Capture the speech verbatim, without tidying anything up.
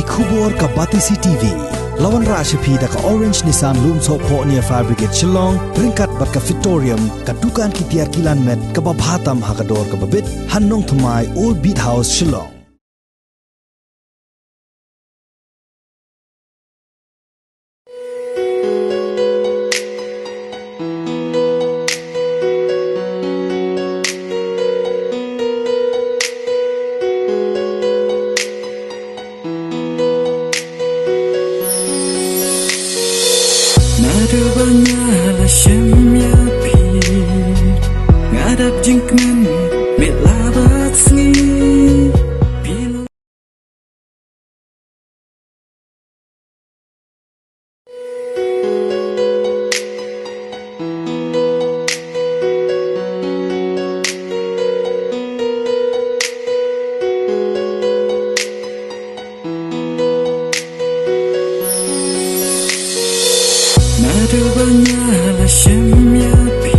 Khubor ka Batesi T V. La wanrah sha phi da ka Orange Nissan Lumsohphoh near Fire Brigade Shillong, ryngkat bad ka Fitorium, ka dukan ki tiar kilan met kaba bha tam ha ka dor kaba bit, ha Nongthymmai, Old Beat House, Shillong. Naduh ba nga la shem ïa phi, nga dap jingkmen met la bad sngi. Phi long Naduh ba nga la shem ïa phi,